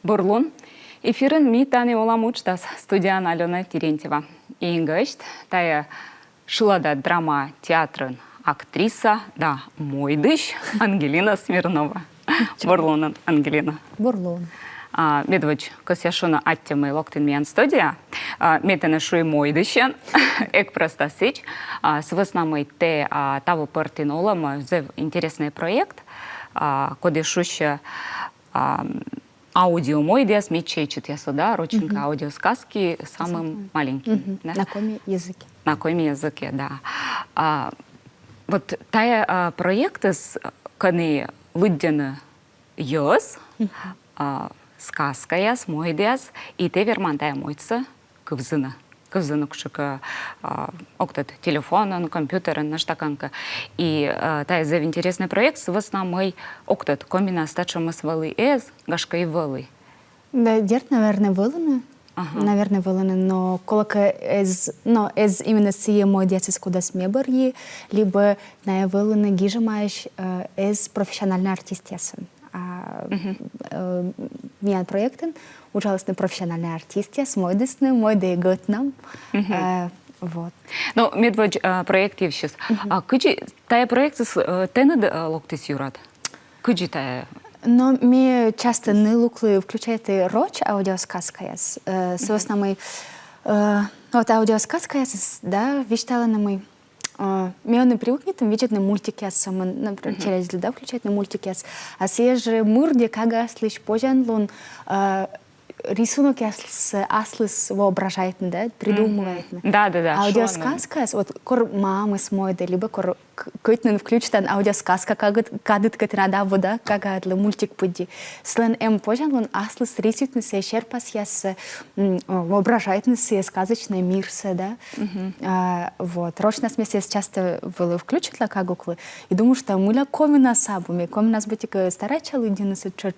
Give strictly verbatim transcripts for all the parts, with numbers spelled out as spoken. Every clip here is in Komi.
Бур лун. Эфирын «Ми тані олам» уджтас, студияын Алёна Терентьева. И гӧсьт тайӧ шылада драма театрын актриса да мойдысь Ангелина Смирнова. Бур лун, Ангелина. Бур лун. А, медводз кӧсъя шуны аттьӧ, мый локтін миян студияӧ. А, ме тэнӧ шуи мойдысьӧн, эг прӧста сідз. А, сы вӧсна мый тэ, а, таво пӧртін олӧмӧ зэв интереснӧй проект, а, коді шусьӧ, а, аудиомойдъяс медся ичӧтъяслы, да, рочӧн кӧ, аудиосказки самым маленьким, да? На коми языке. На коми языке, да. А, вот тайӧ, а, проектыс, кӧні лыддьӧны йӧз, а, сказкаяс, мойдъяс, и тэ верман тайӧ мойдсӧ кывзыны. Кывзыны кутшӧмкӧ, а, ог тӧд, телефонын, компьютерын, нӧшта кӧнкӧ. И, а, тайӧ зэв интереснӧй проект, сы вӧсна мый, ог тӧд, комиӧн татшӧмыс вӧлі эз, гашкӧ и вӧлі. Да, дерт, наверно, вӧліны. Ага. Наверно, вӧліны, но колӧкӧ эз, но эз именно сійӧ мойдъясыс, кодъясӧс ме бӧрйи, либӧ найӧ вӧліны гижӧмаӧсь, э, эз профессиональнӧй артистъясӧн. А, э, миян проектын уджалісны профессиональнӧй артистъяс, мойдісны, мойдӧ гӧтнам. Э, вот. Но медводз, э, проект йывсьыс. А кыдзи тайӧ проектыс, э, тэныд, э, локтіс юрад? Кыдзи тайӧ? Но ме часто нылуклы включайті роч аудиосказкаяс. Э, сы вӧсна мый, э, вот аудиосказкаяс, да, висьталӧны, мый, э, ме ӧні привыкнитім видзӧдны мультикъяс сӧмын, например, челядьлы, да, включайтны мультикъяс. А сійӧ жӧ мырдӧ кагаыслысь позянлун, э, рисунокъяссӧ аслыс воображайтны, да, придумывайтны. Да, да, да. Аудиосказкаяс, вот кор мамыс мойдӧ, либӧ кор к-, кӧть нин включитан аудиосказка кадыд-, кадыд, кӧть нин да, вот, да, кагаыдлы мультик пыдди. Сылӧн эм позянлун аслыс рисуйтны сійӧ серпасъяссӧ, м, о, воображайтны сійӧ сказочнӧй мирсӧ, да. А, вот. Рочнас ме сійӧс часто вӧлі включитла кагуклы. И думайта, что мыйла комиӧн абу, ме комиӧн быттьӧкӧ старайтча лыддьыны сэтшӧм.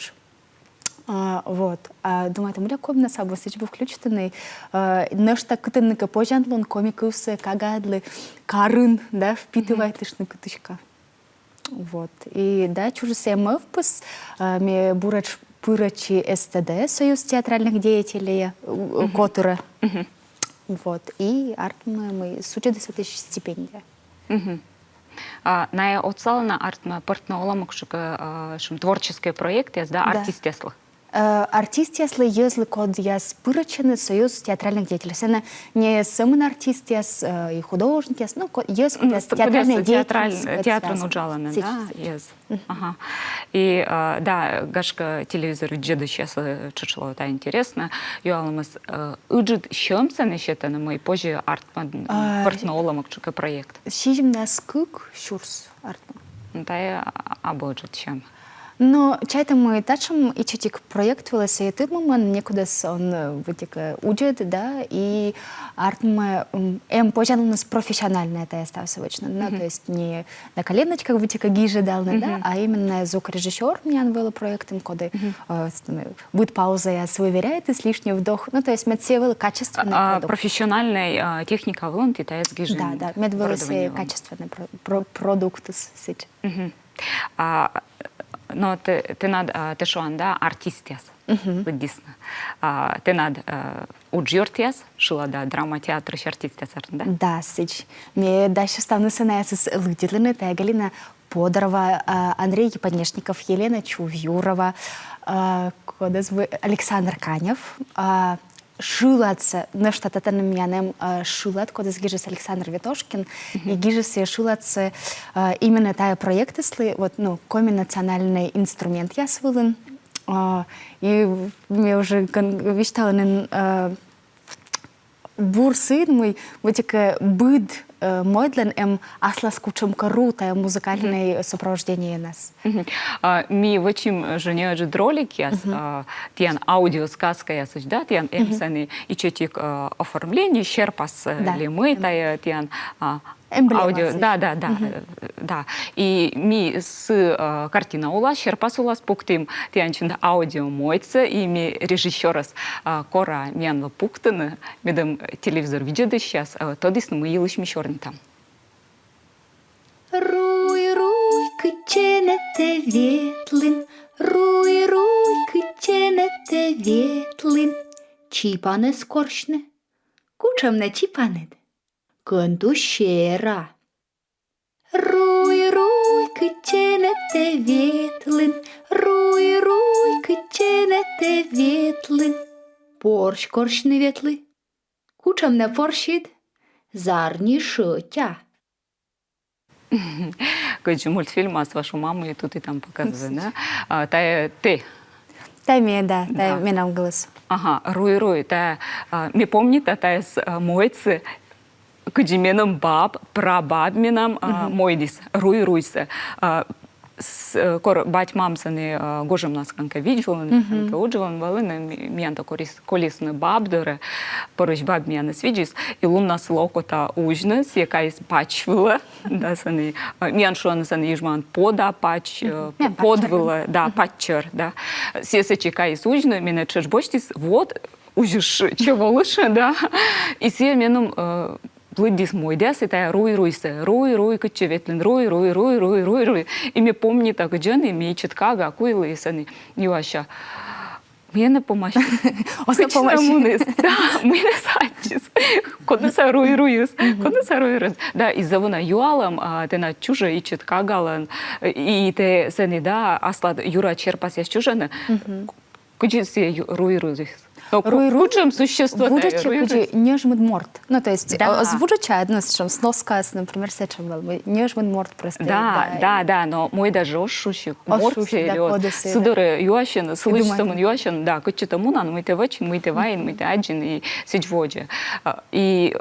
А, вот. А, думайта, мыйла комиӧн абу, сідз бы включитны, а, нӧшта кытӧнкӧ позянлун коми кывсӧ кагаыдлы карын, да, впитывайтыштны кытыськӧ. Вот. И да, чужис эм мӧвпыс, а, ме буретш пырӧдчи СТД, Союз театральных деятелей, э, котырӧ. Вот. И артмӧ, мый судзӧдіс сэтысь стипендия. А найӧ отсалӧны, артмӧ, пӧртны олӧмӧ кутшӧмкӧ, а, шуам, творческӧй проектъяс, да, артистъяслы? Э, артистъяслы, йӧзлы, кодъяс пырӧдчӧны Союз театральных деятелей. Сэні не сӧмын артистъяс, э, и художникъяс, но ко-, йӧз, кодъяс театральнӧй деятельность, театрын уджалӧны, да, йӧз. Ага. И, э, да, гашкӧ, телевизор видзӧдысьяс, э, тшӧтш лоӧ тайӧ интереснӧ. Юалӧмыс, э, ыджыд сьӧм сэні сетӧны, мый позьӧ артмӧ, м, пӧртны олӧмӧ кутшӧмкӧ проект? Сизимдас кык сюрс артмӧ. Но тайӧ абу ыджыд сьӧм. Но чайта, мый татшӧм ичӧтик проект вылӧ сійӧ тырмымӧн, некодӧс он, э, быттьӧкӧ, э, уджӧд, да, и артмӧ, м, эм позянлуныс профессиональнӧй тайӧ ставсӧ вӧчны. Но, то есть не на коленочках быттьӧкӧ гижӧдалны, да, а именно звукорежиссёр миян вӧлі проектын, коді, э, с-, быд паузаяс выверяйтіс, лишнӧй вдох. Ну, то есть мед сійӧ вӧлі качественнӧй продукт. Профессиональнӧй, а, техника вылын ті тайӧс гижинныд. Да, да, мед вӧлі сійӧ качественнӧй про-, про-, продуктыс сідз. А, но тэ, тэнад, а, тэ шуан, да, артистъяс лыддисны. А, тэнад, а, уджъёртъяс шылада драма театрысь артистъяс, верно, да? Да, сідз. Ме дасьӧ ставнысӧ найӧс лыддьыны, тайӧ Галина Подорова, а, Андрей Епанешников, Елена Чувьюрова, а, кодӧс бы-, Александр Канев, а, шыладсӧ, нӧшта татӧн миян эм, а, шылад, кодӧс гижис Александр Ветошкин, и гижис сійӧ шыладсӧ, а, именно тайӧ проектыслы, вот, ну, коми национальнӧй инструментъяс вылын. А, и ме уже кӧн-, висьтала нин, а, бур сыын, мый быттьӧкӧ быд, э, мойдлӧн эм аслас кутшӧмкӧ ру тайӧ музыкальнӧй сопровождениенас. А, ми вӧчим жӧ неыджыд роликъяс, а, тіян аудиосказкаясысь, да, тіян эм сэні ичӧтик, а, оформление, серпас, э, ли мый тайӧ, тіян, а, эмблема аудио, да, да, да, э, да. И ми сы, э, картина улас, серпас улас пуктім тіян чуньда аудиомойдсӧ, и ми режиссёрӧс, а, кора миянлы пуктыны, медым телевизор видзӧдысьяс, э, тӧдісны, мый йылысь ми сёрнитам. Руй, руй, кытчӧ нӧ тэ ветлін, руй, руй, кытчӧ кытчӧ нӧ тэ ветлін? Чипанӧс корсьны. Кутшӧм нӧ чипаныд? Кӧн тусь сера. Руй, руй, кытчӧ нӧ тэ ветлін? Руй, руй, кытчӧ нӧ тэ ветлін? Порсь корсьны ветлі. Кутшӧм нӧ порсьыд? Зарни шӧтя. Кыдз мультфильмас «Вашу маму и ту там показывают», да? А, тайӧ тэ. Тайӧ ме, да, тайӧ менам гӧлӧс. Ага, «Руй-руй», тайӧ, а, ме помнита, тайӧс, а, мойдсӧ, кыдзи менам баб, прабаб менам, а, мойдіс, «Руй-руйсӧ». А, с-, э, кор бать-мам сэні, э, гожӧмнас кӧнкӧ видзӧдлӧны, кӧнкӧ уджалӧны, вӧліны, ми-, миянтӧ корис-, колисны баб дорӧ, пӧрысь баб миянӧс видзис, и луннас сылы окота узьны, сійӧ кайис пач вылӧ, да, сэні, э, миян шуӧны сэні Южмаын пода пач, э, под вылӧ, да, паччӧр, да. Сійӧ сэтчӧ кайис узьны, менӧ тшӧтш босьтіс, вот, узьыштчӧ, волыштчӧ, да. И сійӧ меным, э, лыддис мойдъяс, и тайӧ «Руй-руйсӧ», «Руй-руй, кытчӧ ветлін? Руй-руй, руй-руй, руй-руй». И ме помнита, кыдз ӧні, ме ичӧт кага куйлі, и сэні юася: «Мый нӧ помасис? Оз нӧ помасьны?» Да, мый нӧ садьтчис? Кодӧс сійӧ руй-руйыс? Кодӧс сійӧ руй-руйыс? Да, и зэв уна юалӧм, а, тэнад чужӧ ичӧт кагалӧн, и тэ сэні, да, аслад юра серпасъяс чужӧны. Кыдзи сійӧ ю-, руй-руйыс? Но ку-, руй-руй кутшӧм существо вуджӧдчӧ тайӧ руй-руйыс? Кыдзи ньӧжмыд морт. Ну, то есть, да, э, оз вуджӧдчы, но сэтшӧм сноскаыс, например, сэтшӧм вӧлі, ньӧжмыд морт просто. Да, да, да, но мойдӧ жӧ оз шусьы, морт сійӧ или вот. Сы дорӧ юасьӧны, сылысь сӧмын юасьӧны, да, кытчӧ тэ мунан, мый тэ вӧчин, мый тэ вайин, мый тэ аддзин, и сідз водзӧ. А, и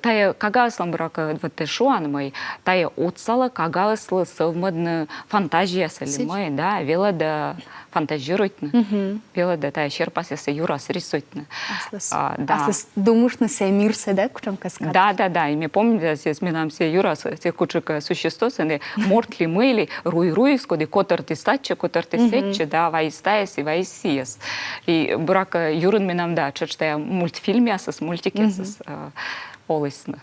тайӧ кагаыслӧн, буракӧ, вот тэ шуан, мый тайӧ отсалӧ кагаыслы сӧвмӧдны фантазиясӧ ли мый, да, велӧдӧ фантазируйтны, велӧдӧ тайӧ серпасъяссӧ юрас рисуйтны. Аслыс, а, да, аслыс думыштны сійӧ мирсӧ, да, кутшӧмкӧ скат. Да, да, да, и ме помнита, сійӧс менам сійӧ юрас, сійӧ кутшӧмкӧ существо, сэні морт ли мый ли, руй-руйыс, коді котӧртіс татчӧ, котӧртіс сэтчӧ, да, вайис тайӧс и вайис сійӧс. И, буракӧ, юрын менам, да, тшӧтш тайӧ мультфильмъясыс, мультикъясыс, э, олісны,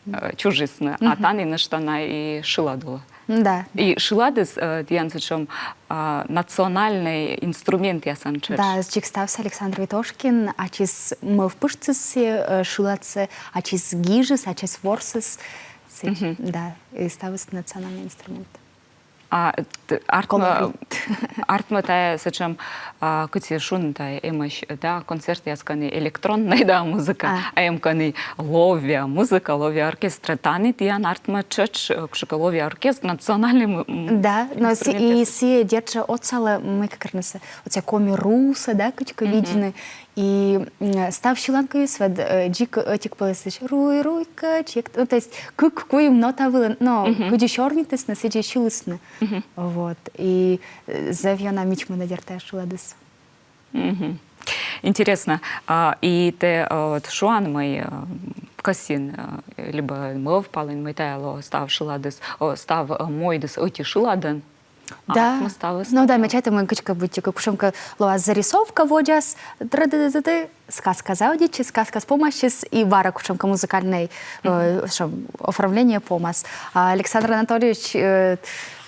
э, чужисны. А тані нӧшта на и шылад олӧ. Да. И шыладыс, э, тіян сэтшӧм, а, национальнӧй инструментъясӧн тшӧтш. Да, дзик ставсӧ Александр Витошкин ачыс мӧвпыштіс, э, шыладсӧ, ачыс гижис, ачыс ворсіс. Сэтшӧм, да, и ставыс национальнӧй инструмент. А, т-, артмӧ, артмӧ тайӧ сэтшӧм, а, кыдзи шуны, тайӧ эмӧсь, да, концертъяс, кӧні электроннӧй, да, музыка, а эм кӧні ловъя музыка, ловъя оркестр. Тані тіян, артмӧ, тшӧтш, э, кутшӧмкӧ ловъя оркестр, национальнӧй м-, м-, да, но си-, и инструментъяс. Сійӧ, дерт жӧ, отсалӧ, мый кӧ керны, сійӧ, вот сійӧ коми русӧ, да, кыдзкӧ видзны. И, м, став сьыланкывйыс ӧд, э, дзик ӧтик пӧлӧсысь руй-руй кӧч, ну, то есть кык-куим нота вылын, но кыдзи сёрнитісны, сідзи сьылісны. Вот. И, э, зэв ёна мичмӧдӧ, дерт, тайӧ шыладыс. Интереснӧ. А, и тэ, э, вот шуан, мый, э, кӧсйин, э, либӧ мӧвпалін, мый тайӧ лоӧ став шыладыс, о, став, э, мойдыс ӧти шыладӧн. Да. Артмӧ ставыс. Ну да, ме чайта, мый кыдзкӧ быть, кутшӧмкӧ лоас зарисовка водзас, тры-ды-ды-ды, сказка заводитчис, сказка помасис, и бара кутшӧмкӧ музыкальнӧй, э, шуам, оформление помас. А Александр Анатольевич, э,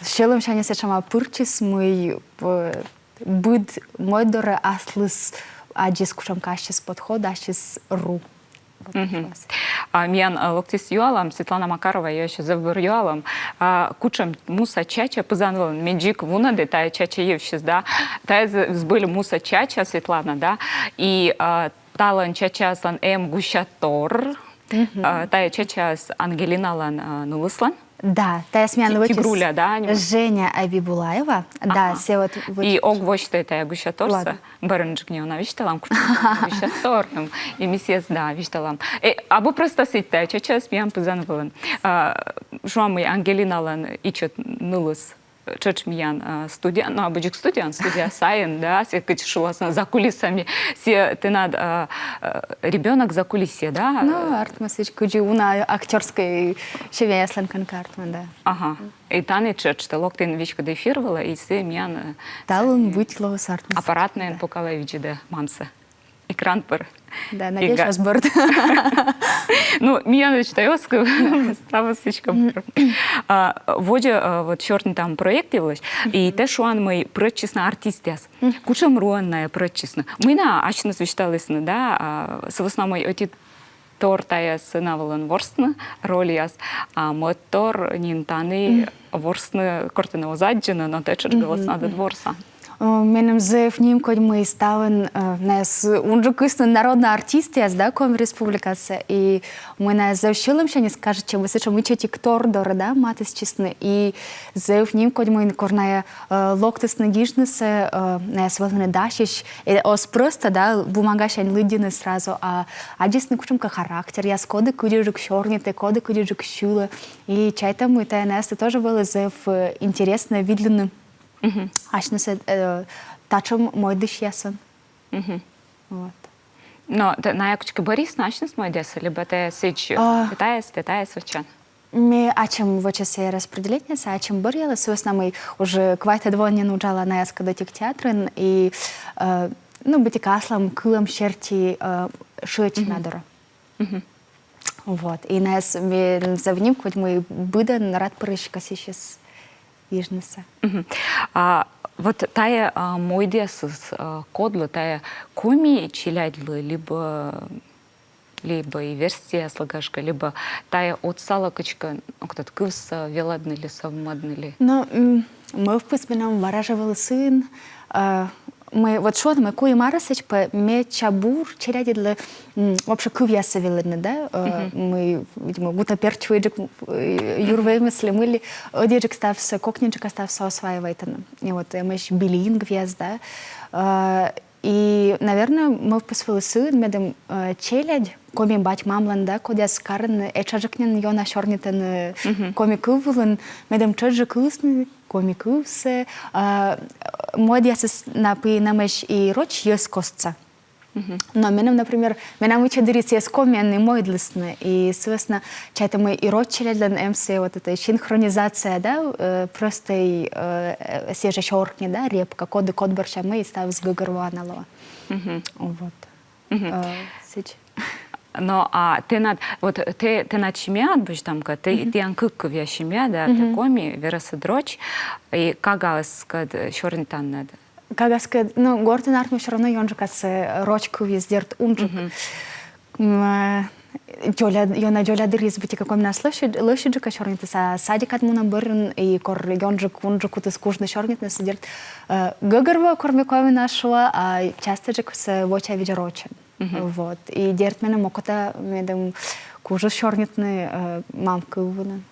сьӧлӧмсяньыс сэтшӧма пыртчис, мый, э, быд мойд дорӧ аслыс аддзис кутшӧмкӧ ассьыс подход, ассьыс ру. А миян, а, локтіс юалӧм, Светлана Макарова юасьӧ зэв бур юалӧм. А, кутшӧм муса чача пызан вылын? Ме дзик вунӧді, тайӧ чача йывсьыс, да. Тайӧ з-, збыль муса чача, Светлана, да. И, а, талӧн чачаыслӧн эм гусятор. А, тайӧ чачаыс Ангелиналӧн, а, нылыслӧн. Да, тайӧ миян... Ти-, вӧчис Тигруля, да, нима? Женя Абибулаева. Да, сійӧ вот вӧчис. И ог восьты тайӧ гусяторсӧ. Ладно. Бӧрынджык нин уна висьталам, кутшӧм гусятор эм. И ми сійӧс, да, висьталам. Э, абу просто сідз, тайӧ чачаыс миян пызан вылын. А, шуам, мый Ангелиналӧн ичӧт нылыс тшӧтш миян, а, студияын, ну, абу дзик студияын, студия сайын, да, сійӧ, кыдз шуласны, за кулисами. Сійӧ тэнад, а, а, ребёнок за кулисье, да? Ну, артмӧ сідз, кыдзи уна актёрскӧй семьяяслӧн кӧнкӧ артмӧ, да. Ага. И тані тшӧтш тэ локтін веськыд эфир вылӧ, и сійӧ миян, э, талун быть лоас, артмӧ сідз, аппаратнӧйын, да, пукалӧ, видзӧдӧ мамсӧ. И грант пыр. Да, надеюсь, Ига. Ас бӧрд. Ну, миян ведь тайӧ оз кыв, ставыс сідзкӧ пыр. А, водзӧ, а, вот сёрнитам проект йылысь, и тэ шуан, мый пырӧдчисны артистъяс. Кутшӧм руӧн найӧ пырӧдчисны? Мый найӧ асьныс висьталісны, да, а, сы вӧсна мый ӧти тор тайӧ сцена вылын ворсны, рольяс, а мӧд тор нин тані ворсны, кор тэнӧ оз аддзыны, но тэ тшӧтш гӧлӧснадыд ворсан. О, меным зэв нимкодь, мый ставӧн, э, найӧ с-, унджыкыс нин народнӧй артистъяс, да, Коми Республикаса, и мый найӧ зэв сьӧлӧмсяньыс, кажитчӧ, мый сэтшӧм ичӧтик тор дорӧ, да, матыстчисны, и зэв нимкодь, мый кор найӧ, э, локтісны гижнысӧ, э, найӧс вӧліны дасьӧсь, э, оз просто, да, бумагасянь лыддьыны сразу, а аддзисны кутшӧмкӧ характеръяс, коді кыдзиджык сёрнитӧ, коді кыдзиджык сьылӧ, и чайта, мый тайӧ найӧслы тоже вӧлі зэв, э, интереснӧ видлыны асьнысӧ, э, татшӧм мойдысьясӧн. Вот. Но тэ, найӧ кутшӧмкӧ бӧрйисны асьныс мойдъяссӧ, либӧ тэ сідз, А. тэ тайӧс, тэ тайӧс вӧчан? Ме ачым вӧча сійӧ распределениесӧ, ачым бӧръяла, сы вӧсна мый уже квайтӧд во нин уджала наяскӧд ӧтик театрын, и, э, ну, быттьӧкӧ аслам кылӧм серти, э, шыӧдча на дорӧ. Вот. И найӧс ме зэв нимкодь, мый быдӧн рад пырысь кӧсйысьӧсь гижнысӧ. А вот тайӧ, а, мойдъясыс, а, кодлы тайӧ, коми челядьлы, либӧ, либӧ и верстьӧяслы, гашкӧ, либӧ тайӧ отсалӧ кыдзкӧ, ну, кытӧд кывсӧ велӧдны ли, сӧвмӧдны ли? Но, м, мӧвпыс менам вара жӧ вӧлі сыын, э, мый, вот шуӧны, мый куим арӧсӧдз пӧ медся бур челядьыдлы, м, вообще кывъяссӧ велӧдны, да, э, мый, видимо, гутнӧ пертчӧ ыджык, э, юр вӧймӧс ли мый ли, ӧдйӧджык ставсӧ, кокниджыка ставсӧ осваивайтны. И вот эмӧсь билингвъяс, да. Э, и, наверно, мӧвпыс вӧлі сыын, медым, э, челядь, коми бать-мамлӧн, да, кодъяс карӧны этшаджык нин ёна сёрнитӧны коми кыв вылын, медым тшӧтш жӧ кылісны коми кывсӧ, а, мойдъясыс на пиын эмӧсь и роч йӧзкостса. Но меным, например, менам ичӧт дырйи сійӧс комиӧн и мойдлісны, и сы вӧсна чайта, мый и роч челядьлӧн эм сійӧ вот эта синхронизация, да, э, просто и, э, сійӧ жӧ сёркни, да, репка, коді код бӧрся мый, и ставыс гӧгӧрвоана лоӧ. Вот. Э, сідз. Но, а тэнад, вот тэ, тэнад семьяыд быттьӧкӧ, тэ, тіян кык кывъя семья, да, тэ коми, верӧсыд роч, и кагаыскӧд сёрнитанныд. Кагаыскӧд, ну, гортын, артмӧ, всё равно ёнджыкасӧ роч кывйыс, дерт, унджык. М, э, дзоля, ёна дзоля дырйиыс быттьӧкӧ коминас лӧсьыд-, лӧсьыдджыка сёрнитіс, а садикад мунӧм бӧрын и кор ёнджык, унджык кутіс кужны сёрнитны, сійӧ, дерт, э, гӧгӧрвоӧ, кор ме коминас шуа, а частӧджык сійӧ вӧча видзӧ рочӧн. Вот. И, дерт, меным окота, медым кужис сёрнитны, э, мам кыв вылын.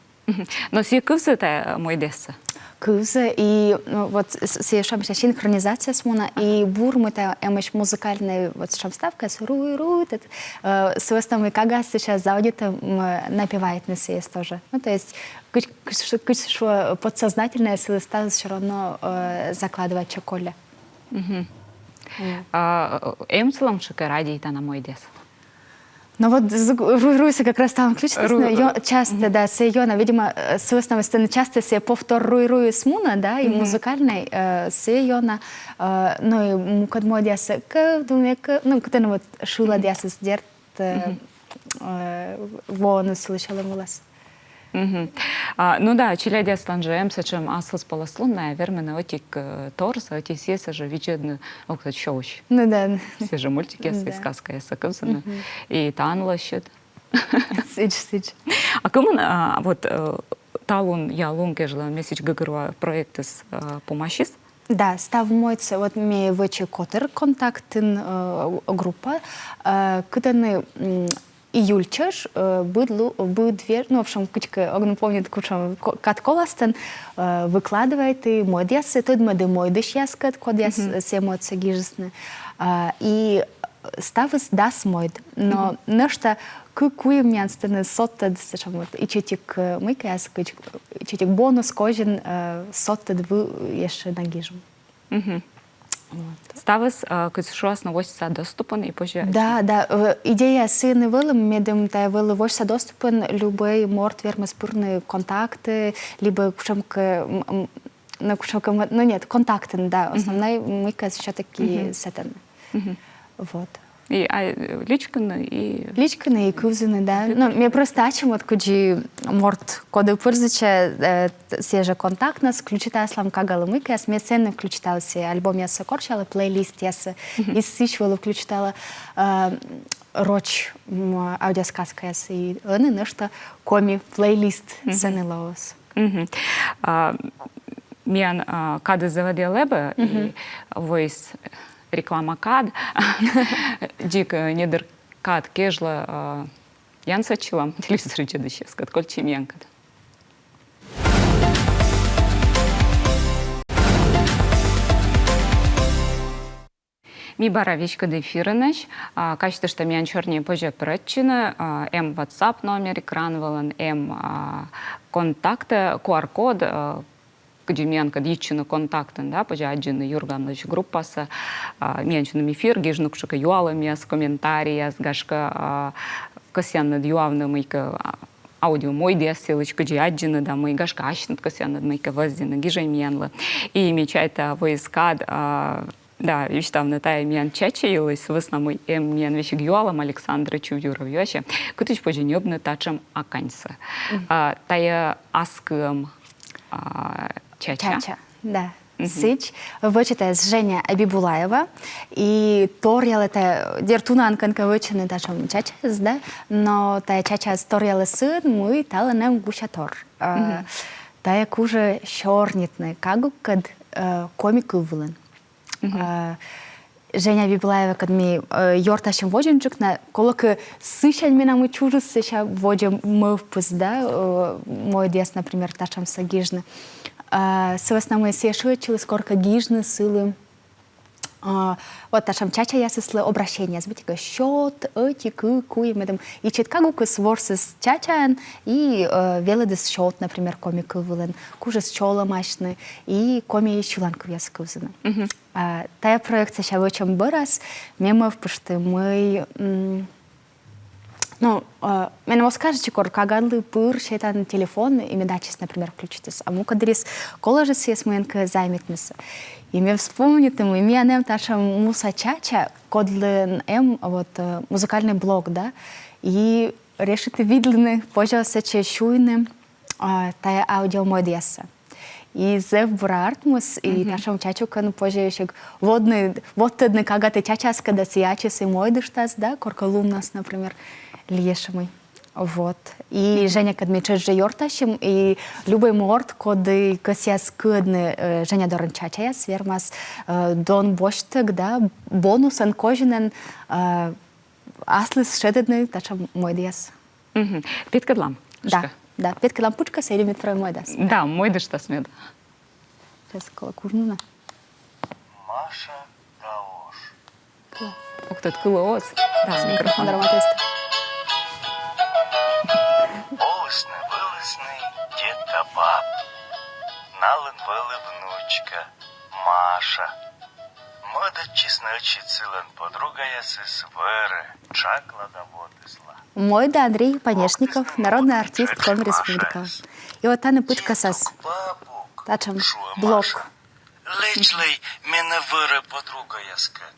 Но сійӧ кывзӧ тайӧ мойдъяссӧ? Кывзӧ, и, ну, вот с-, сійӧ, шуам, синхронизацияыс мунӧ, и бур, мый тайӧ эмӧсь музыкальнӧй, вот, шуам, вставкаыс, руй-руй, тет, э, сы вӧсна мый кагаыс сейчас заводитӧ, м, напевайтны сійӧс тоже. Ну, то есть, кыдз, кыдз, кыдз шуӧ, подсознательно сылы ставыс всё равно, э, закладывайтчӧ коля. А эм сылӧн кутшӧмкӧ радейтана мойдъяс? Ну вот з-, руй-руйсӧ как раз талун включитіс, но ё-, частӧ, да, сійӧ ёна, видимо, э, сы вӧсна мый сэтӧн частӧ сійӧ повтор руй-руйыс мунӧ, да, и музыкальнӧй, э, сійӧ ёна, э, ну и мукӧд мойдъяссӧ, кӧвдумӧ, кӧ-, ну, кытӧн вот шылад, дерт, э, э, воӧны сылы сьӧлӧм вылас. А, ну да, челядьяслӧн жӧ эм сэтшӧм аслыспӧлӧслун, найӧ вермӧны ӧтик, э, торсӧ, ӧти сійӧсӧ жӧ видзӧдны, ог тӧд, сёысь. Ну да. Сійӧ жӧ мультикъяссӧ и сказкаяссӧ кывзӧны. И тані лӧсьыд. Сідз, сідз. А кымын, а, вот, э, талунъя лун кежлӧ «Ме сідз гӧгӧрвоа» проектыс, э, помасис? Да, став мойдсӧ, вот ме вӧчи котыр, Контактын, э, группа, э, кытӧні, м, июль чӧж, э, быд лу-, быд ве-, ну, в общем, кыдзкӧ, ог нин помнит, кутшӧм ко-, кад коластӧн, э, выкладывайті мойдъяссӧ, тӧдмӧді мойдысьяскӧд, кодъяс, э, сійӧ мойдсӧ гижисны. А, и ставыс дас мойд. Но нӧшта кык-куим миян сэтӧні содтӧд, сэтшӧм вот, ичӧтик, э, мыйкӧ, кыдз-, ичӧтик бонус козин, э, содтӧд вӧлі ещӧ на гижим. Вот. Ставыс, э, кыдз шуасны, восьса доступын и позьӧ. Да, да, э, идея сыын вӧлі, медым тайӧ вӧлі восьса доступын, любӧй морт вермис пырны Контактӧ, либӧ кутшӧмкӧ, м, м, ну, кутшӧмкӧ, м, ну, нет, Контактын, да, основнӧй мыйкӧ всё-таки сэтӧн. Вот. И а, личкыны, и... Личкыны и кывзыны, да. Ну, ме просто ачым вот кыдзи морт, коды пользуются, э, сійӧ жӧ Контактнас, включитаслам кагалы мыйкӧяс, ме сэні включитала сійӧ альбомъяссӧ корсяла, плейлистъяссӧ. И сідз вӧлі включитала, э, роч, м, аудиосказкаяс, и ӧні нӧшта коми плейлист сэні лоас. Мгм. А, миян, а, кадыс заводитчӧ лэбӧ, и воис реклама кад. Дзик, э, недыр кад кежлӧ, а, янсӧдчылам телевизор видзӧдысьяскӧд. Кольччӧй миянкӧд. Ми бара веськыд эфирынӧсь. А, казьтышта, миян сёрниӧ позьӧ пырӧдчыны, а, эм WhatsApp номер экран вылын, эм, а, Контактын, Q R-код, а, кыдзи миянкӧд йитчыны Контактын, да, позьӧ аддзыны «Юрганлысь» группасӧ, а, миян сьӧлӧм эфир, гижны кутшӧмкӧ юалӧмъяс, комментарийяс, гашкӧ, а, кӧсъянныд юавны мыйкӧ, а, аудиомойдъяс йылысь, кыдзи аддзыны да мый, гашкӧ асьныд кӧсъянныд мыйкӧ вӧзйыны, гижӧй миянлы. И ме чайта, воис кад, а, да, висьтавны тайӧ миян чача йылысь, сы вӧсна мый эм миян весиг юалӧм. Александр Чувьюров юасьӧ, кытысь позьӧ ньӧбны татшӧм аканьсӧ. А, тайӧ ас кыӧм, а, чача. Чача, да. Сідз, вӧчӧ тайӧс Женя Абибулаева, и торъялӧ тайӧ, дерт унаӧн кӧнкӧ вӧчӧны татшӧм чачаыс, да, но тайӧ чачаыс торъялӧ сыын, мый талун эм гусятор. Э, тайӧ кужӧ сёрнитны кагуккӧд, э, коми кыв вылын. Э, Женя Абибулаевакӧд ми, э, ёртасим водзынджык на, колӧкӧ, сысянь менам и чужис сэсся водзӧ мӧвпыс, да, э, мойдъяс, например, татшӧмсӧ гижны. А, сы вӧсна мый сійӧ шыӧдчыліс коркӧ гижны сылы, а, вот татшӧм чачаясыслы обращениеяс, быттьӧкӧ счёт, ӧти, кык, куим, медым ичӧт кагукыс ворсіс чачаӧн и, э, велӧдіс счёт, например, коми кыв вылын, кужис чолӧмасьны и коми сьылан кывъяссӧ кывзыны. А, тайӧ проект сэсся вӧчӧм бӧрас ме мӧвпышті, мый, м, ну, а, меным оз кажитчы, кор кагалы пыр сетан телефон и мед ачыс, например, включитіс. А мукӧддырйиыс колӧ жӧ сійӧс мыйӧнкӧ займитнысӧ. И ме вспомниті, мый миян эм татшӧм муса чача, кодлӧн эм вот, э, музыкальный блог, да, и решиті видлыны, позьӧ сэтчӧ сюйны, а, тайӧ аудиомойдъяссӧ. И зэв бура артмис, и татшӧм чачукӧн позьӧ ещӧ вӧвны, вӧвны кагатӧ чачаыскӧд да, сійӧ ачыс и мойдыштас, да, коркӧ луннас, например, лиешӧмӧй. Вот. И Женякӧд ми тшӧтш жӧ ёртасим, и любӧй морт, коді кӧсъяс кыӧдны, э, Женя дорын чачаяс, вермас, э, дон босьттӧг, да, бонусӧн, козинӧн, э, аслыс шедӧдны татшӧм мойдъяс. Мгм. Петкӧдлам. Да, пытшкӧ. Да, петкӧдлам пытшкӧсӧ или мед прӧвӧй мойдас? Да, мойдыштас мед. Сейчас колӧ кужны на. Маша да ош. Ох, тут кылӧ оз. Да, микрофон. Микрофон. Олісны-вылісны дед да баб. Налӧн вӧлі внучка Маша. Мӧдӧдчисны ӧтчыд сылӧн подругаясыс вӧрӧ, тшакла да водісла. Мойдӧ Андрей Панешников, народный артист Коми Республикаын. И вот тані пытшкӧсас татшӧм блог. Лэдзлӧй менӧ вӧрӧ подругаяскӧд.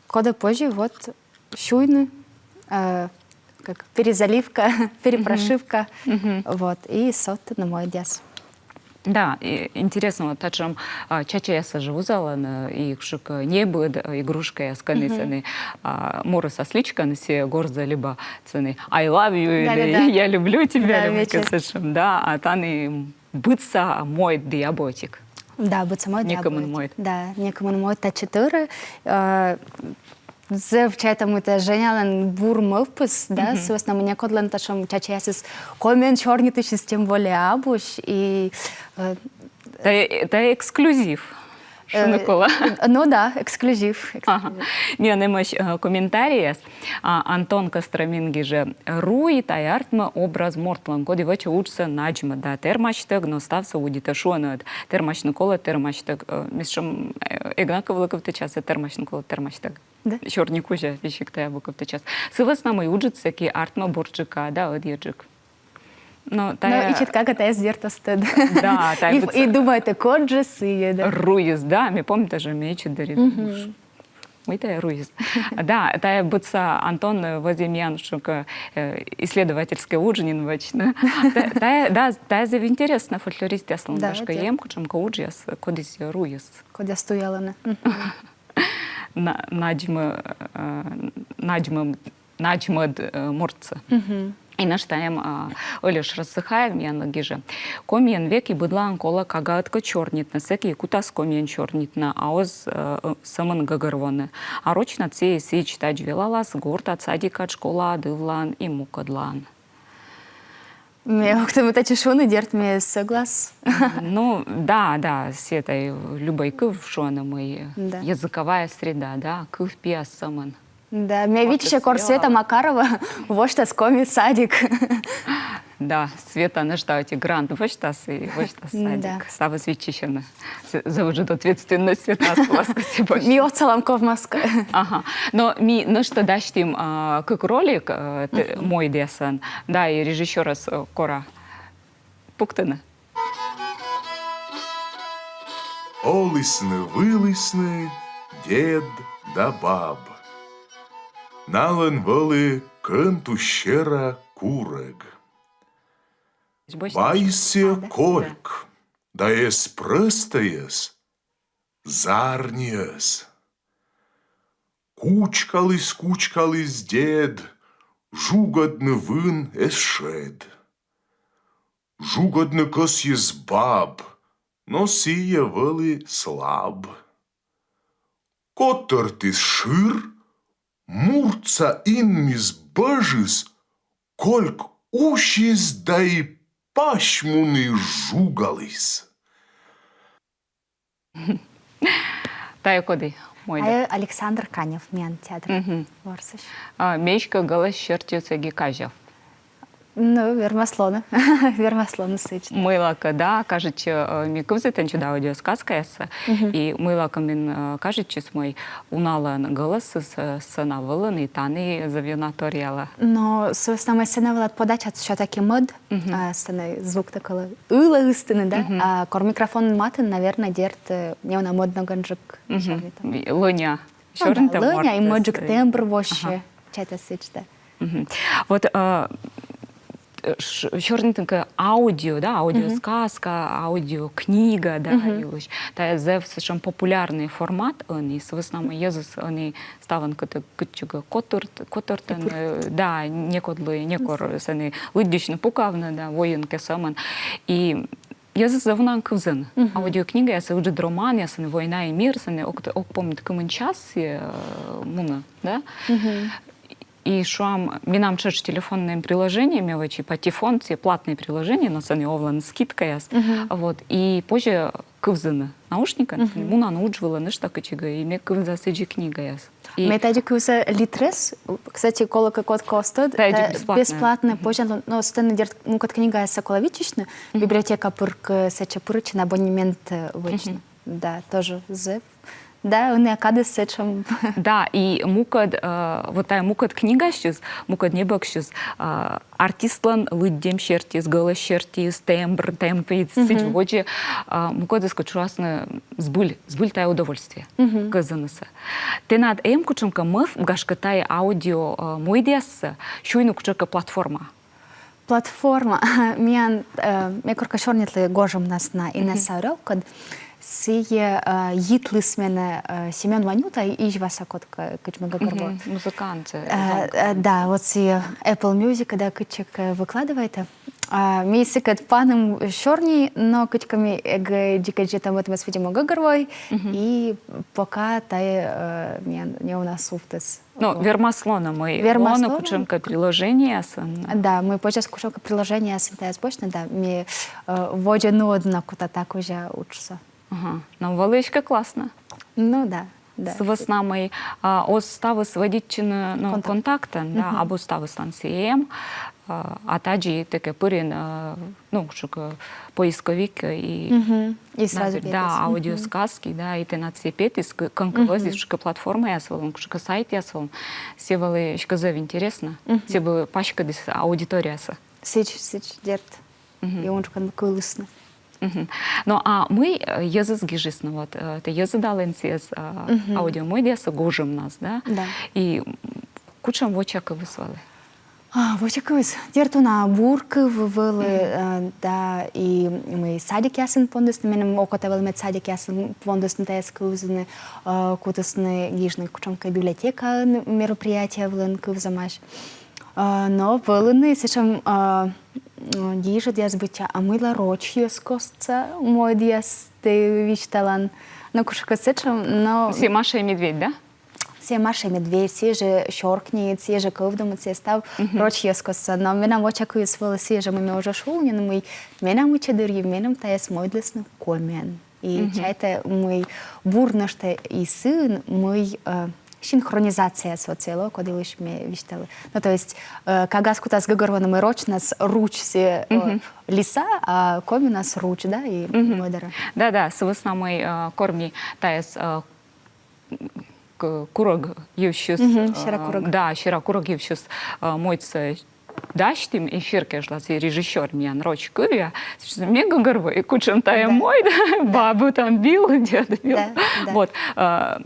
Кодӧ позьӧ вот сюйны, э, как перезаливка, перепрошивка. Вот, и сэтӧн мойдъяс. Да, и интересно, вот татшӧм, а, чачаяссӧ жӧ вузалӧны, и кутшӧмкӧ небыд, э, игрушкаяс, кӧні сэні, а, морӧсас личкӧны, сійӧ горзӧ либӧ сэні «I love you» или «Я люблю тебя», да, или мыйкӧ сэтшӧм, да, а тані быдса мойд абу ӧтик. Да, быдса мойд абу ӧтик. Некымын мойд. Да, некымын мойд татчӧ тӧрӧ. Э, зэв чайта, мый тайӧ Женялӧн бур мӧвпыс, да, сы вӧсна мый некодлӧн татшӧм чачаясыс комиӧн сёрнитысь тем более абуӧсь, и, э, тайӧ, тайӧ эксклюзив. Э, шуны колӧ. Ну да, эксклюзив. Ага. Эксклюзив. Миян эмӧсь, э, комментарийяс. А, Антон Костромин гижӧ: «Руй — тайӧ артмӧ образ мортлӧн, коді вӧчӧ уджсӧ надзмӧ да тэрмасьтӧг, но ставсӧ удитӧ». Шуӧны ӧд: тэрмасьны колӧ тэрмасьтӧг. Э, ме сэтшӧм, э, эг на кывлы кывтӧдчас, э, тэрмасьны колӧ тэрмасьтӧг. Да. Сёрни кузя весиг тайӧ абу кывтӧдчас. Сы вӧсна мый уджыд сэки артмӧ бурджыка да ӧдйӧджык. Но тайӧ... Но ичӧт кага тайӧс, дерт, оз тӧд. Да, тайӧ и, быдса и думайтӧ, код жӧ сійӧ, да. Руйыс, да, ме помнита жӧ, ме ичӧт дырйи. Мгм. Мый тайӧ руйыс? Да, тайӧ быдса Антон, э, вӧзйӧ миян шуко, э, исследовательскӧй удж нин вӧчны. Та-, тайӧ, да, тайӧ зэв интереснӧ фольклористъяслӧн, да, гашкӧ, эм кутшӧмкӧ уджъяс, кодъяс руйыс. Кодъяс туялӧны. Мгм. На-, надзмӧ-, э, надзмӧ-, надзмӧд, э, мортсӧ. Мгм. И нӧшта эм, а, Ӧльӧш Рассыхаев миянлы гижӧ: «Комиӧн век и быдлаын колӧ кага ӧткӧ сёрнитны, сэки и кутас комиӧн сёрнитны, а оз, э, э, сӧмын гӧгӧрвоны. А рочнад сійӧ сідз тадз велалас гортад, садикад, школаад, ывлаын и мукӧдлаын». Ме ог тӧд, мый тадзи шуны, дерт, ме соглас. Ну, да, да, сійӧ тай любӧй кыв, шуӧны, мый, э, да, языковая среда, да, кывпиас сӧмын. Да, ме виччыся, кор Света Макарова восьтас коми садик. Да, Света нӧшта ӧти грант восьтас и восьтас садик. Да. Ставыс виччысьӧны. З-, зэв ыджыд ответственность Света аслас кӧсйӧ. Ми отсалам ковмас кӧ. Ага. Но ми нӧшта дасьтім, а, кык ролик, э, тэ-, мгм, мойдъясӧн. Да, и режиссёрӧс, э, кора пуктыны. Олісны-вылісны дед да баб. Налӧн вӧлі кӧнтусь сера курӧг. Вайис сійӧ кольк, да эз прӧстӧйӧс, зарниӧс. Кучкаліс, кучкаліс дед, жугӧдны вын эз шед. Жугӧдны кӧсйис баб, но сійӧ вӧлі слаб. Котӧртіс шыр, муртса инмис бӧжис, кольк усис да и пась муніс, жугаліс. Тайӧ коді мойдӧ? Тайӧ Александр Канев, миян театр ворсысь. А, ме эськӧ гӧлӧс сертиыс эг и казяв. Ну, вермас лоны. Вермас лоны сідз. Мыйлакӧ, да, кажитчӧ, э, ми кывзім тэнсьыд аудиосказкаяссӧ, и мыйлакӧ мен, э, кажитчис, мый уналӧн гӧлӧсыс, э, сцена вылын и тані зэв ёна торъялӧ. Но сы вӧсна мый сцена вылад подача всё-таки мӧд, а, сцена звуктӧ колӧ ылӧ ыстыны, да? А кор микрофон матын, наверно, дерт, э, неуна мӧд ногӧнджык сёрнитӧ. Лӧня сёрнитӧ, лӧня и мӧдджык тембр вообще. Чайта сідз, да. Вот, э, ш-, сёрнитны кӧ аудио, да, аудиосказка, аудиокнига, да, йылысь. Тайӧ зэв сэтшӧм популярнӧй формат ӧні, сы вӧсна мый йӧзыс ӧні ставӧн кытӧ-, кытчӧкӧ котырт-, котыртӧны, э, да, некодлы некор сэні лыддьысьны, пукавны, да, воин кӧ сӧмын. И йӧзыс зэв унаӧн кывзӧны. Аудиокнигаяс, ыджыд романъяс, «Война и мир», сэні ог т-, ог помнит, кымын час, э, мунӧ, да? И шуам, менам тшӧтш телефонын приложение, ме вӧчи Патефон, сійӧ платнӧй приложение, но сэні овлӧны скидкаяс. Вот. И позьӧ кывзыны наушникӧн, мунан удж вылӧ нӧшта кытчӧкӧ, и ме кывза сідзи книгаяс. И ме тадзи кывза литрес, кстати, колӧкӧ кодкӧ оз тӧд, тайӧ бесплатнӧ, позьӧ, но сэтӧн, дерт, мукӧд книгаяссӧ колӧ виччысьны, библиотека пыр кӧ сэтчӧ пырӧдчыны, абонемент, э, вӧчны. Да, тоже зэв. Да, ӧнія кадыс сэтшӧм. Да, и мукӧд, э, вот тайӧ мукӧд книгасьыс, мукӧд небӧгсьыс, э, артистлӧн лыддьӧм сертиыс, гӧлӧс сертиыс, тембр, темп, и сідз водзӧ, э, мукӧдыс кӧ шуасны, збыль, збыль тайӧ удовольствие кӧзанысӧ. Тэнад эм кутшӧмкӧ мӧвп, гашкӧ, тайӧ аудио, э, мойдъяссӧ сюйны кутшӧмкӧ платформа? Платформа. Миян, э, ме коркӧ сёрнитлі гожӧмнас на Инесса Орёлкӧд. Сійӧ, э, йитліс менӧ, э, Семён Ванюта, Изьваса кодкӧ, кыдз ме гӧгӧрвоа. Музыкант, э, э, э, да, вот сійӧ Apple Music, да, кытчӧкӧ, э, выкладывайтӧ. А ми сыкӧд паным сёрни, но кыдзкӧ ми эг дзик ӧтчыд ӧтмӧс, видимо, гӧгӧрвои, и пока тайӧ, э, миян неуна сувтіс. Но вермас лоны, мый вермас лоны, лоны кутшӧмкӧ приложениеясӧн. Да, мый позяс кутшӧмкӧ приложениеясӧн тайӧс босьтны, да, ми, э, водзӧ нуӧдны на кутам та кузя уджсӧ. Ага. Но вӧлі эськӧ классно. Ну да, да. Сы вӧсна мый, а, оз ставыс вӧдитчыны, ну, контактӧн, да, абу ставыслӧн сійӧ эм, а, а тадзи тэ кӧ пырин, а, ну, шуам, поисковик, э, и, и сразу, да, петіс. Да, аудиосказки, да, и тэнад сійӧ петіс, к-, кӧнкӧ вӧзйис, шуам, платформаяс вылын, шуам, сайтъяс вылын. Сійӧ вӧлі эськӧ зэв интереснӧ. Сійӧ вӧлі паськӧдіс аудиториясӧ. Сідз, сідз, дерт. И унджыкӧн кылісны. Мгм. Но а мый, э, йӧзыс гижисны, вот, э, тэ йӧзыдалін сійӧс, э, аудиомойдъяссӧ гожӧмнас, да? Да. И, м, кутшӧм воча кывйыс вӧлі? А, воча кывйыс. Дерт уна, бур кыв вӧлі, э, да, и мый садикъясын пондісны, меным окота вӧлі, мед садикъясын пондісны тайӧс кывзыны, э, кутісны гижны кутшӧмкӧ библиотекаын мероприятие вылын кывзӧмаӧсь. Э, но вӧліны сэтшӧм, э, м, гижӧдъяс быттьӧ, а мыйла роч йӧзкостса мойдъяс тэ висьталан. Но кутшӧмкӧ сэтшӧм, но... Сійӧ Маша и Медведь, да? Сійӧ Маша и Медведь, сійӧ жӧ «Сёркнит», сійӧ жӧ «Кӧвдумыд», сійӧ став роч йӧзкостса. Но менам воча кывйыс вӧлі сійӧ жӧ, мый ме уже шула нин, мый менам ичӧт дырйи меным тайӧс мойдлісны комиӧн. И чайта, мый бур нӧшта и сыын, мый, э, синхронизацияыс вот сійӧ лоӧ, код йылысь ме висьтала. Ну, то есть, э, кагаз кутас гӧгӧрвоны, мый рочнас «руч» сійӧ, э, лиса, а коминас «руч», да, и мӧдарӧ. Да, да, сы вӧсна мый, э, кор ми тайӧс, э, к-, курӧг йывсьыс, э, сера курӧг. Да, сера курӧг йывсьыс, э, мойдсӧ дасьтім эфир кежлас, и режиссёр миян роч кывъя, ме гӧгӧрвои, кутшӧм тайӧ мойд, бабу там бил, дядя бил. Да, да. Вот, э,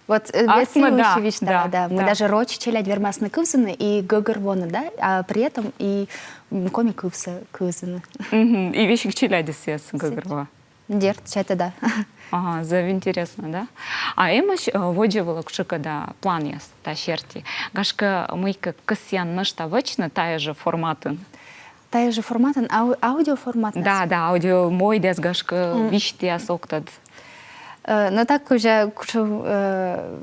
вот, э, ас ме, да, да, да. Мы даже роч челядь вермасны кывзыны и гӧгӧрвоны, да, а при этом и, м, коми кывсӧ кывзыны. Мгм. И весиг челядьыс сійӧс гӧгӧрвоӧ. Дерт, чайта, да. Ага, зэв интереснӧ, да? А эмӧсь, э, водзӧ вылӧ кутшӧмкӧ да планъяс та серти? Гашкӧ, мыйкӧ кӧсъян нӧшта вӧчны тайӧ жӧ форматын? Тайӧ жӧ форматын, ау-, аудиоформатын? Да, да, аудиомойдъяс, гашкӧ, висьтъяс, октад. Э, но так уже кутшӧм, э,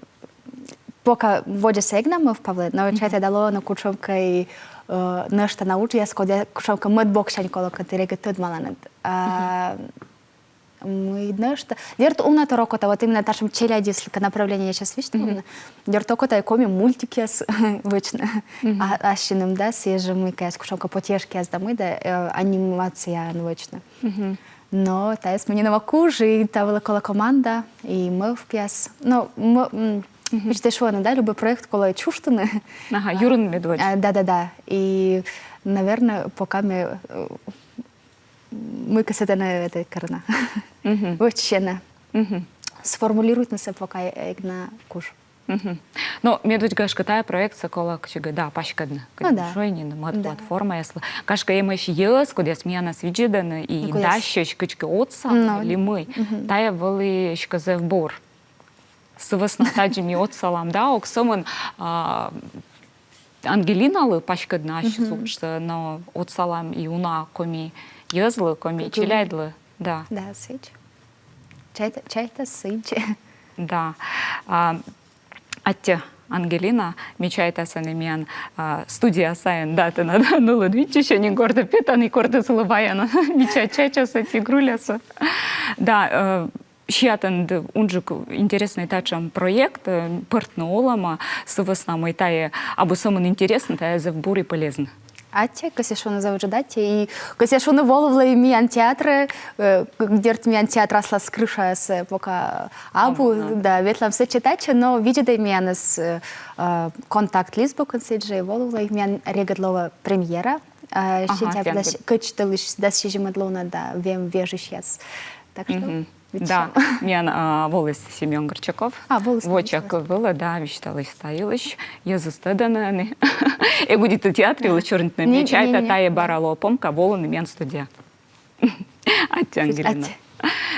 пока водзӧсӧ эг на мӧвпавлы, но чайта, да лоӧны кутшӧмкӧ, э, нӧшта на уджъяс, кодъяс кутшӧмкӧ мӧд боксянь, колӧкӧ, тэ регыд тӧдмалан. А, мый нӧшта. Дерт, уна тор окота, вот именно татшӧм челядьыслы кӧ направление сейчас висьталны. Дерт, окота и коми мультикъяс вӧчны. А, ассьыным, да, сійӧ жӧ мыйкӧ кутшӧмкӧ потешкияс да мый да, э, анимацияӧн вӧчны. Но тайӧс ми нинӧм ог куж, и та вылӧ колӧ команда, и мӧвпъяс. Но м-, м, кыдз тай шуӧны, да, любой проект колӧ чужтыны. Ага, юрын мед вӧч. А, да, да, да. И, наверное, пока ме, э, мыйкӧ сэтӧн, э, это, карана. Вӧчсьӧны. Сформулируйтнысӧ пока эг на куж. Но медводз, гашкӧ, тайӧ проектсӧ колӧ кыдзкӧ, да, паськӧдны. Ну да. Кыдз шуӧны, мӧд платформаяслы. Гашкӧ, эмӧсь йӧз, кодъяс миянӧс видзӧдӧны и дасьӧсь кыдзкӧ отсавны ли мый. Тайӧ вӧлі эськӧ зэв бур. Сы вӧсна тадзи ми отсалам, да, ог сӧмын, а, Ангелиналы паськӧдны ассьыс уджсӧ, но отсалам и уна коми йӧзлы, коми челядьлы, да. Да, сідз. Чайта, чайта, сідз. Да. А, аттьӧ, Ангелина, ме чайта, сэні миян, а, студия сайын, да, тэнад нылыд виччысьӧ, нин кор тэ петан и кор тэ сылы ваян мича чачасӧ, тигрулясӧ. Да, э, сиа тэныд унджык интереснӧй татшӧм проект, э, пӧртны олӧмӧ, сы вӧсна мый тайӧ абу сӧмын интереснӧ, тайӧ зэв бур и полезнӧ. Аттьӧ, кӧсъя шуны зэв ыджыд аттьӧ, и кӧсъя шуны, волывлӧй миян театрӧ, э, дерт, миян театр аслас крышаыс, э, пока абу, да, ветлам сэтчӧ-татчӧ, но видзӧдӧй миянӧс, э, э, контакт лист бокын сідзжӧ, волывлӧй, миян регыд лоӧ премьера, э, сентябрь дас-, кӧч тӧлысь дас сизимӧд лунӧ, да, вем вежысьяс. Так что Да, миян, а, воліс Семён Горчаков. А, воліс, воча кыв вылӧ, да, висьталіс та йылысь, йӧзыс тӧдӧны ӧні. Эг удиты театр йылысь сёрнитны, ме чайта, тайӧ бара лоӧ помка волыны миян студия. Аттьӧ, Ангелина. Аттьӧ.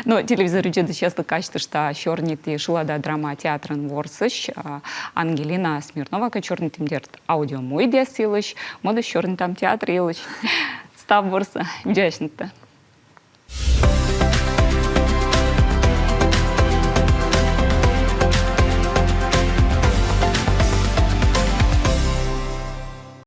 Но телевизор видзӧдысьяслы казьтышта, сёрнитім «Шылада» драма театрын ворсысь, а, Ангелина Смирнова кӧ, сёрнитім, дерт, аудиомойдъяс йылысь, мӧдысь сёрнитам театр йылысь. Став бурсӧ, видзаасьныдтӧ.